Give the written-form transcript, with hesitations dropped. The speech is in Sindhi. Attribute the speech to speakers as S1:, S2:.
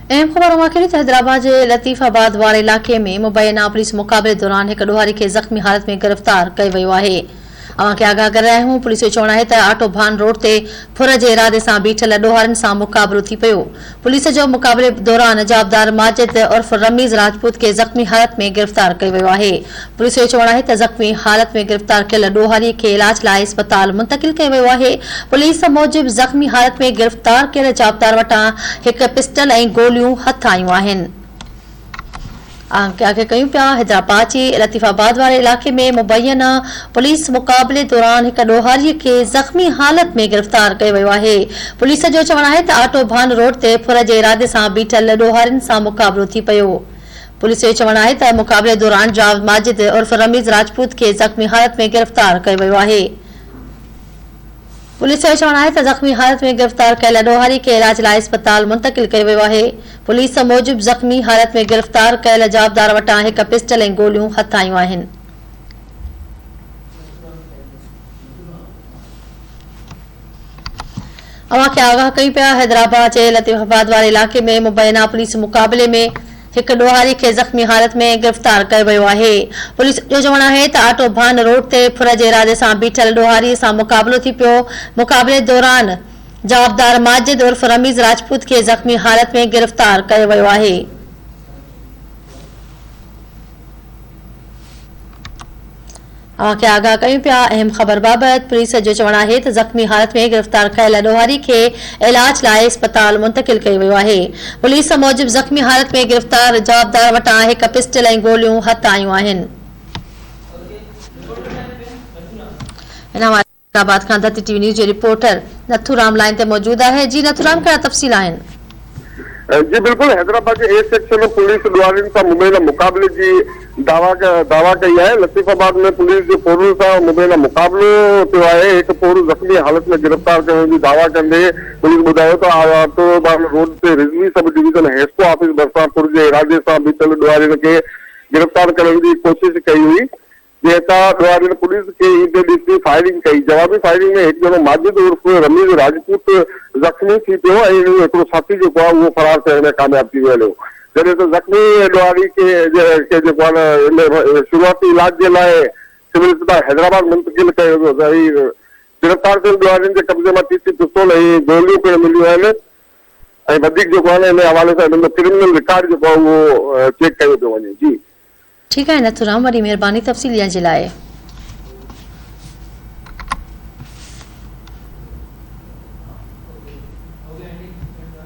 S1: اهم خبر اوهان کي ڏيون ته حيدرآباد جي لطيف آباد واري علائقي ۾ مبينا پوليس مقابلي دوران هڪ ڏوهاري کي زخمي حالت ۾ گرفتار ڪيو ويو آهي. اوهان کي آگاهه ڪري رهيا آهيون پوليس جو چوڻ آهي ته آٽو ڀان روڊ تي ڦر جي ارادي سان بيٺل ڏوهارين سان مقابلو ٿي پيو. پوليس جو مقابلي دوران جوابدار ماجد عرف رميز راجپوت کي زخمي حالت ۾ گرفتار ڪيو ويو آهي. پوليس جو چوڻ آهي ته زخمي حالت ۾ گرفتار ڪيل ڏوهاري کي علاج لاء اسپتال منتقل ڪيو ويو آهي. پوليس موجب زخمي حالت ۾ گرفتار ڪيل جوابدار وٽان هڪ پسٽل ۽ گوليون هٿ آيون آهن. آگاهه ڪيون پيا حيدرآباد جي لطيف آباد واري علائقي ۾ مبينا پوليس مقابلي دوران هڪ ڏوهاري کي زخمي حالت ۾ گرفتار ڪيو ويو آهي. پوليس جو چوڻ آهي ته آٽو ڀان روڊ تي ڦر جي ارادي سان بيٺل ڏوهارين سان مقابلو ٿي پيو. پوليس جو چوڻ آهي ته مقابلي دوران جاويد ماجد عرف رميز راجپوت کي زخمي حالت ۾ گرفتار ڪيو ويو آهي. پوليس جو چوڻ آهي ته زخمي حالت ۾ گرفتار ڪيل ڏوهاري کي علاج لاء اسپتال منتقل ڪيو ويو آهي. پوليس موجب زخمي حالت ۾ گرفتار ڪيل جوابدار وٽان هڪ پسٽل ۽ گوليون هٿ آيون آهن. اوهان کي آگاهه ڪيون پيا حيدرآباد جي لطيف آباد واري علائقي ۾ مبينا پوليس مقابلي ۾ هڪ ڏوهاري کي زخمي حالت ۾ گرفتار ڪيو ويو آهي. پوليس جو چوڻ آهي ته آٽو ڀان روڊ تي ڦر جي ارادي سان بيٺل ڏوهاري سان مقابلو ٿي پيو، مقابلي دوران جوابدار ماجد عرف رميز راجپوت کي زخمي حالت ۾ گرفتار ڪيو ويو آهي. اوهان کي آگاهه ڪيون پيا اهم خبر بابت پوليس جو چوڻ آهي ته زخمي حالت ۾ گرفتار ڪيل ڏوهاري کي علاج لاء اسپتال منتقل ڪيو ويو آهي پوليس موجب زخمي حالت ۾ گرفتار جوابدار وٽان هڪ پسٽل ۽ گوليون هٿ آيون آهن. ان حوالي آباد کان ڌرتي ٽي وي نيوز جي رپورٽر نٿو رام لائين تي موجود آهي جي نٿو رام ڪهڙا تفصيل آهن.
S2: جي بلڪل حيدرآباد جي اي سيڪشن پوليس ڏوهارين سان مبينا مقابلي جي دعويٰ دعويٰ ڪئي آهي، لطيف آباد ۾ پوليس جو ڦورن سان مبينا مقابلو ٿيو آهي، هڪ ڦورو زخمي حالت ۾ گرفتار ڪرڻ جي دعويٰ ڪندي پوليس ٻڌايو ته آٽوبان روڊ تي Rizvi sub division HESCO office ڀرسان ڦر جي ارادي سان بيٺل ڏوهارين کي گرفتار ڪرڻ جي ڪوشش ڪئي هئي جنهن تان ڏوهارين پوليس کي ايندي ڏسي فائرنگ ڪئي. جوابي فائرنگ ۾ هڪ ڄڻو ماجد عرف رميز راجپوت زخمي ٿي پيو ۽ ان جو هڪڙو ساٿي جيڪو آهي اهو فرار ٿيڻ ۾ ڪامياب ٿي ويو هليو. جڏهن ته زخمي ڏوهاري کي کي جيڪو آهي نه ان شروعاتي علاج جي لاء سول اسپتال حيدرآباد منتقل ڪيو ويو ۽ گرفتار ٿيل ڏوهارين جي قبضي مان ٽي سي پستول ۽ گوليون پڻ مليون آهن ۽ وڌيڪ جيڪو آهي نه ان حوالي سان انهن جو ڪرمنل رڪارڊ جيڪو آهي اهو چيڪ ڪيو پيو وڃي. جي.
S1: ٺيڪ آهي نٿورام وڏي مهرباني تفصيل ڏيڻ جي لاء.